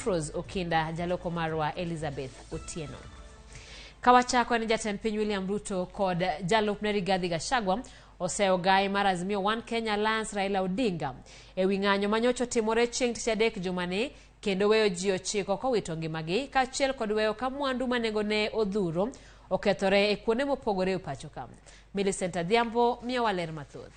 Dafrose Okinda, jaloko marwa Elizabeth Otieno. Kawachako en jatend piny William Ruto kod jalupne Rigathi Gachagua oseyo gai mar Azimio One Kenya Alliance Raila Odinga ewi ng'anyo manyocha otimore chieng' tich adek jumani kendo weyo ji 9 kowito ngimagi kaachiel kod weyo ka mwandu ma nengone odhuro okethore e kuonde mopogore e pacho ka. Millicent Adhiambo miyowa ler mathoth.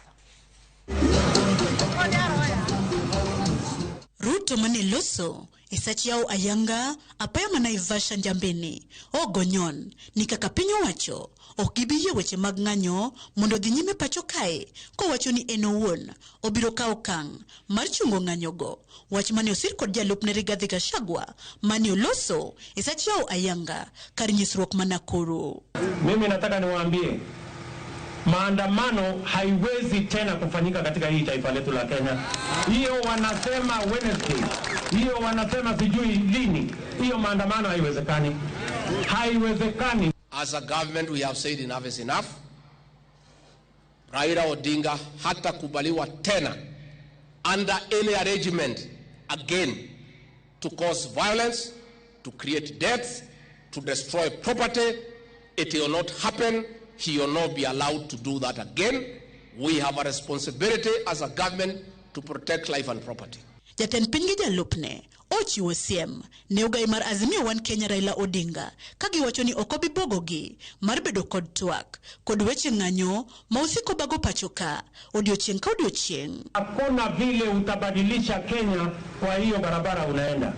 Ruto mane loso e sach yawo ayanga apaya ma Naivasha Njambini ogonyon ni kaka piny owacho ok gibi yie weche mag ng'anyo mondo odhi nyime pacho kae kowacho ni en owuon obiro kawo okang' mar chungo ng'anyogo. Wach mane osir kod jalupne Rigathi Gachagua mane oloso e sach yawo ayanga kar nyisruok ma Nakuru. Mimi nataka niwaambie maandamano haiwezi tena kufanyika katika hii taifa letu la Kenya. Hiyo wanasema Wednesday, hiyo wanasema sijui lini, hiyo maandamano haiwezekani, haiwezekani. As a government we have said enough is enough. Raila Odinga hatakubaliwa tena under any arrangement again to cause violence, to create deaths, to destroy property. It will not happen. He will not be allowed to do that again. We have a responsibility as a government to protect life and property. Jatend piny gi jalupne ochiwo siem ne ogai mar Azimio One Kenya Raila Odinga ka giwacho ni ok obi buogogi mar bedo kod twak kod weche ng'anyo ma osiko bago pacho ka odiochieng' ka odiochieng'. Hakuna vile utabadilisha Kenya kwa hiyo barabara unaenda,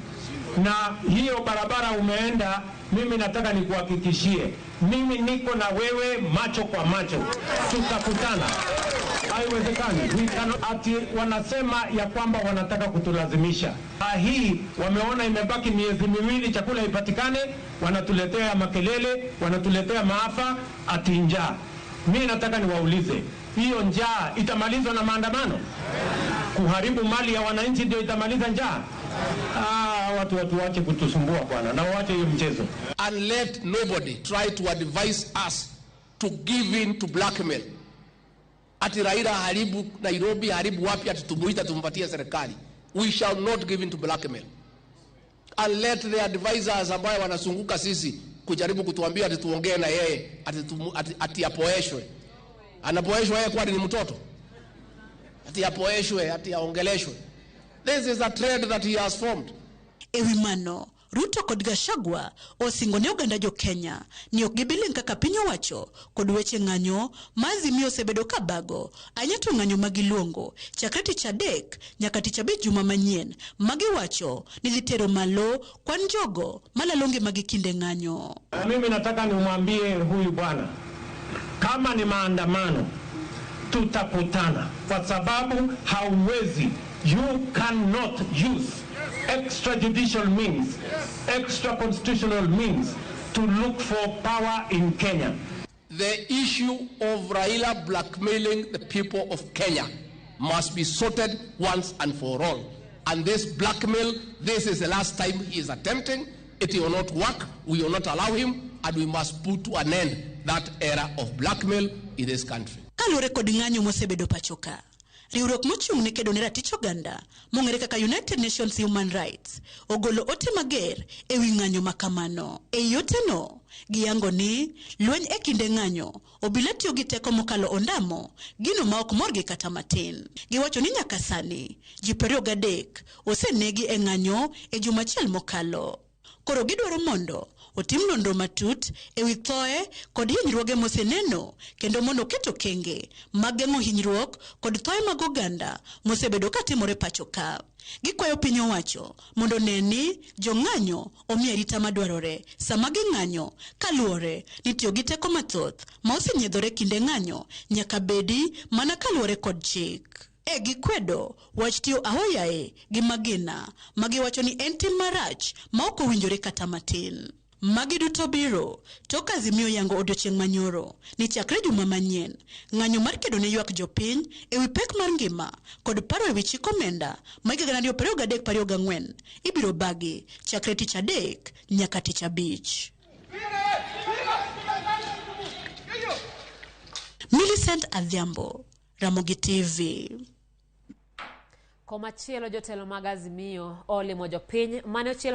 na hiyo barabara umeenda, mimi nataka nikuhakikishie, mimi niko na wewe macho kwa macho, tutakutana. Haiwezekani. We cannot. Ati wanasema ya kwamba wanataka kutulazimisha. Hii wameona imebaki miezi miwili chakula ipatikane, wanatuletea makelele, wanatuletea maafa, ati njaa. Mimi nataka niwaulize, hiyo njaa itamalizwa na maandamano? Kuharibu mali ya wananchi ndio itamaliza njaa? Watu waache kutusumbua bwana, na waache hiyo mchezo. And let nobody try to advise us to give in to blackmail. Ati Raila haribu Nairobi, haribu wapi, ati tumuita tumpatie serikali. We shall not give in to blackmail. And let the advisors ambayo wanazunguka sisi kujaribu kutuambia ati tuongee na yeye, ati apoeshwe. Anapoeshwa yeye kwani ni mtoto? Ati apoeshwe, ati aongeleshwe. This is a trend that he has formed. Ewi mano, Ruto kod Gachagua osingo ne oganda jo Kenya ni ok gibiling' kaka piny owacho kod weche ng'anyo ma Azimio osebedo ka bago ahinya to ng'anyo ma giluongo chakre tich adek nyaka tich abich juma manyien ma giwacho ni dhi tero malo kwan jogo malalo ngimagi kinde ng'anyo. Mimi nataka nimwambie huyu bwana, kama ni maandamano tutakutana, kwa sababu hauwezi, you cannot use extrajudicial means, extra constitutional means to look for power in Kenya. The issue of Raila blackmailing the people of Kenya must be sorted once and for all. And this blackmail, this is the last time he is attempting. It will not work. We will not allow him, and we must put to an end that era of blackmail in this country. Kaluwore kod ng'anyo mosebedo pacho ka, riwruok mochung' ne kedo ne ratich oganda mong'ere kaka United Nations Human Rights ogolo ote mager ewi ng'anyo ma kamano. Ei oteno, giyango ni lweny e kinde ng'anyo obila tiyo gi teko mokalo ondamo, gino ma ok morgi kata matin. Giwacho ni nyaka sani ji 23 osenegi e ng'anyo e juma achiel mokalo. Koro gidwaro mondo otim nonro matut ewi thoe kod hinyruoge moseneno kendo mondo oket okenge mag geng'o hinyruok kod thoe mag oganda mosebedo katimore pacho ka. Gikwayo piny owacho mondo one ni jong'anyo omi arita madwarore sama ging'anyo kaluwore ni tiyo gi teko mathoth ma osenyiedhore kinde ng'anyo nyaka bedi mana kaluwore kod chik. E gikwedo wach tiyo ahoyaye gi magina ma giwacho ni en tim marach ma ok owinjore kata matin. Magi duto biro tok Azimio yango odiochieng' manyoro ni chakre juma manyien ng'anyo mar kedo ne ywak jopiny ewi pek mar ngima kod paro ewi chik omenda ma higa 2023-2024 ibiro bagi chakre tich adek nyaka tich abich. Millicent Adhiambo, Ramogi TV. Komachielo jotelo mag Azimio olimo jopiny mane ochiel